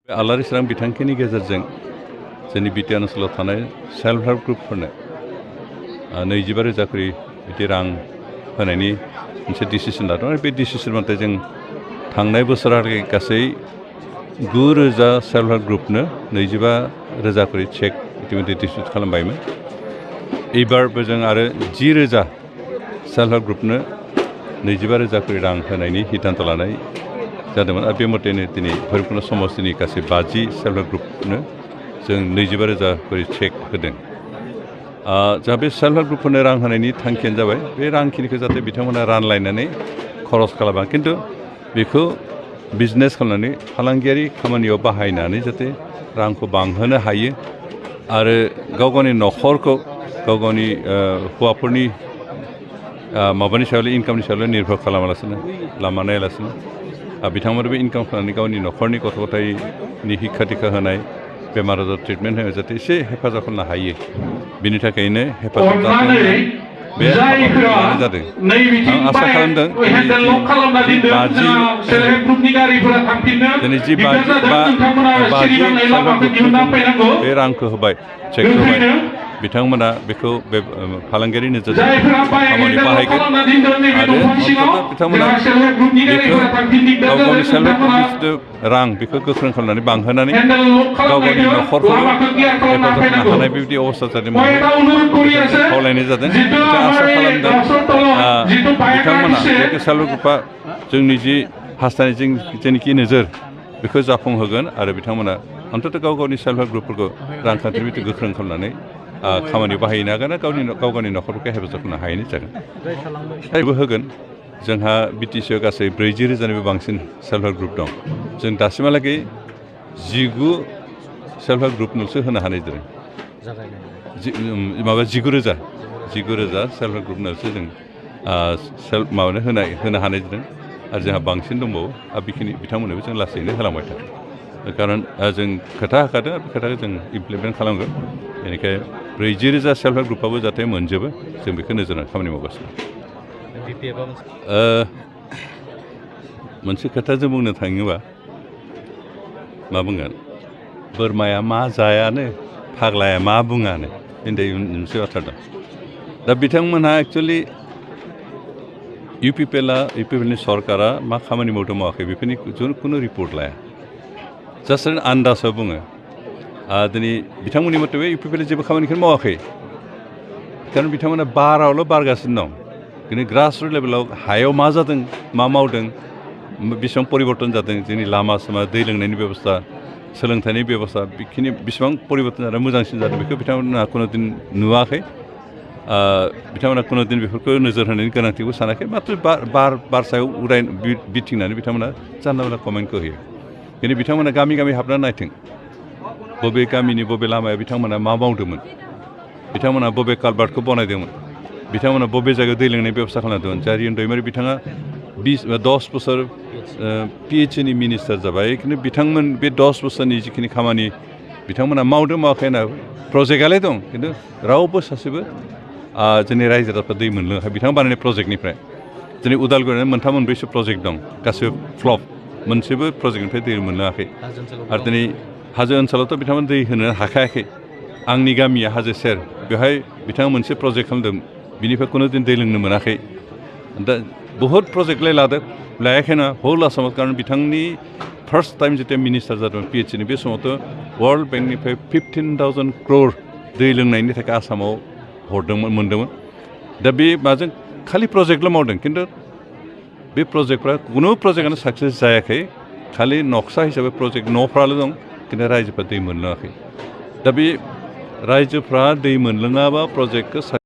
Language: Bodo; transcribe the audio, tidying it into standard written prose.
आलारि सोरां बिथांखिनि गेजेरजों जोंनि बिटिआर ओनसोलाव थानाय सेल्फ हेल्प ग्रुपफोरनो 25,000 खरि बिदि रां होनायनि मोनसे डिसिसन लादों आरो बे डिसिसन मथे जों थांनाय बोसोरावहालागै गासै 9,000 सेल्फ हेल्प ग्रुपनो 25,000 खरि चेक इतिमধ্যে डिस्ट्रिबिउट खालामबायमोन। एबारबो जों आरो 10,000 सेल्फ हेल्प ग्रुपनो 25,000 खरि रां होनायनि सिद्धांत लानाय जादोंमोन आरो बे मथेनो दिनै भैरबकुन्द समस्तिनि गासै 50 सेल्फ हेल्प ग्रुपनो जों 25,000 खरि चेक होदों। जोंहा बे सेल्फ हेल्प ग्रुपफोरनो रां होनायनि थांखियानो जाबाय बे रांखिनिखौ जाहाथे बिथांमोना रानलायनानै खरस खालामा, खिन्थु बेखौ बिजनेस खालामनानै फालांगियारि खामानियाव बाहायनानै जाहाथे रांखौ बांहोनो हायो आरो गाव गावनि न'खरखौ गाव गावनि हौवाफोरनि माबानि सायावल' इनकामनि सायावल' निर्भर खालामालासिनो लामा नायालासिनो बिथांमोना बे इनकाम खालामनानै गावनि न'खरनि गथ' गथायनि शिक्षा दीक्षा होनाय बेमार आजार ट्रिटमेन्ट होनाय जाहाथे एसे हेफाजाब खालामनो हायो, बिनि थाखायनो हेफाजाब जाथों बे हाबाफारिखौ लानाय जादों। आं आसा खालामदों दिनै जि 50 बे रांखौ होबाय, चेकखौ होबाय, बिथांमोना बेखौ बे फालांगियारि नोजोरजों खामानि बाहायगोन आरो बिथांमोना बेखौ गाव गावनि सेल्फ हेल्प ग्रुपनि रां बेखौ गोख्रों खालामनानै बांहोनानै गाव गावनि न'खरखौ हेफाजाब होनो हानाय बेबायदि अबस्था जादों खावलायनाय जादों। आसा खालामदों बिथांमोना बे सेल्फ हेल्प ग्रुपआ जोंनि जि हास्थायनाय जेनिखि नोजोर बेखौ जाफुंहोगोन आरो बिथांमोना अन्तत' गाव गावनि सेल्फ हेल्प ग्रुपफोरखौ रांखान्थि बिथिं गोख्रों खालामनानै खामानियाव बाहायनो हागोन आरो गाव गावनि न'खरफोरखौ हेफाजाब होनो हायैनि जागोन। बेबो होगोन। जोंहा बिटिसिआव गासै 40,000निबो बांसिन सेल्फ हेल्प ग्रुप दं। जों दासिमहालागै 19 सेल्फ हेल्प ग्रुपनोसो होनो हानाय जादों। 19,000 सेल्फ हेल्प ग्रुपनोसो जों होनो हानाय जादों आरो जोंहा बांसिन दंबावो आरो बेखिनि बिथांमोननोबो जों लासैनो होलांबाय थागोन। खारन जों खोथा होखादों बे खोथाखौ जों इमप्लिमेन्ट खालामगोन। बेनिखायनो 40,000 सेल्फ हेल्प ग्रुपआबो जाहाथे मोनजोबो जों बेखौ नोजोर होनानै खामानि मावगासिनो। मोनसे खोथा जों बुंनो थाङोबा मा बुंगोन, बोरमाया मा जायानो फाग्लाया मा बुङानो होननाय मोनसे बाथ्रा दं। दा बिथांमोनहा एक्सुवेलि इउपिपिएलनि सरकारा मा खामानि मावदों मावाखै बेफोरनि खुनु रिपर्ट लाया, जास्ट आन्दाजाव बुङो। दिनै बिथांमोननि मथे इउपिपिएल जेबो खामानिखौनो मावाखै, खारन बिथांमोना बारावल' बारगासिनो दं। दिनै ग्रासरुट लेभेलाव हायाव मा जादों, मा मावदों, बेसेबां परिबर्तन जादों, जोंनि लामा सामा, दै लोंनायनि बेबस्था, सोलोंथाइनि बेबस्था, बेखिनि बेसेबां परिबर्तन जादों, मोजांसिन जादों बेखौ बिथांमोनहा खुनु दिन नुवाखै। बिथांमोना खुनु दिन बेफोरखौ नोजोर होनायनि गोनांथिखौ सानाखै, माथ्र बार सायाव बिरथिंनानै बिथांमोना जानला मोनला कमेन्टखौ होयो। दिनै बिथांमोना गामि गामि हाबना नायथों, बबे गामिनि बबे लामाया बिथांमोना मा मावदोंमोन, बिथांमोना बबे कालभार्टखौ बनायदोंमोन, बिथांमोना बबे जायगायाव दै लोंनायनि बेबस्था खालामदोंमोन। जारिन दैमारि बिथाङा 10 बोसोर पिएचइनि मिनिस्टार जाबाय, खिन्थु बिथांमोन बे 10 बोसोरनि जिखिनि खामानि बिथांमोना मावदों मावाखै होनना प्रजेक्टआलाय दं, खिन्थु रावबो सासेबो जोंनि रायजो राजाफ्रा दै मोनलोङाखै बिथां बानायनाय प्रजेक्टनिफ्राय। दिनै उदालगुरियाव 3-4 प्रजेक्ट दं, गासैबो फ्लप, मोनसेबो प्रजेक्टनिफ्राय दै मोनलोङाखै। आरो दिनै हाजो ओनसोलावथ' बिथांमोना दै होनो हाखायाखै। आंनि गामिया हाजो सेर, बेवहाय बिथाङा मोनसे प्रजेक्ट खालामदों, बिनिफ्राय खुनु दिन दै लोंनो मोनाखै। दा बहुद प्रजेक्टलाय लायाखै नङा हल आसामाव, खारन बिथांनि फार्स्ट टाइम जेथिया मिनिस्टार जादोंमोन पिएचइनि बे समावथ' वर्ल्ड बेंकनिफ्राय 15,000 crore दै लोंनायनि थाखाय आसामाव मोनदोंमोन। दा बे माजों खालि प्रजेक्टल' मावदों, खिन्थु बे प्रजेक्टफ्रा खुनु प्रजेक्टआनो साक्सेस जायाखै। खालि नक्सा हिसाबै प्रजेक्ट न'फ्राल' दं, खिन्थु रायजोफ्रा दै मोनलोङाखै। दा बे रायजोफ्रा दै मोनलोङाबा प्रजेक्टखौ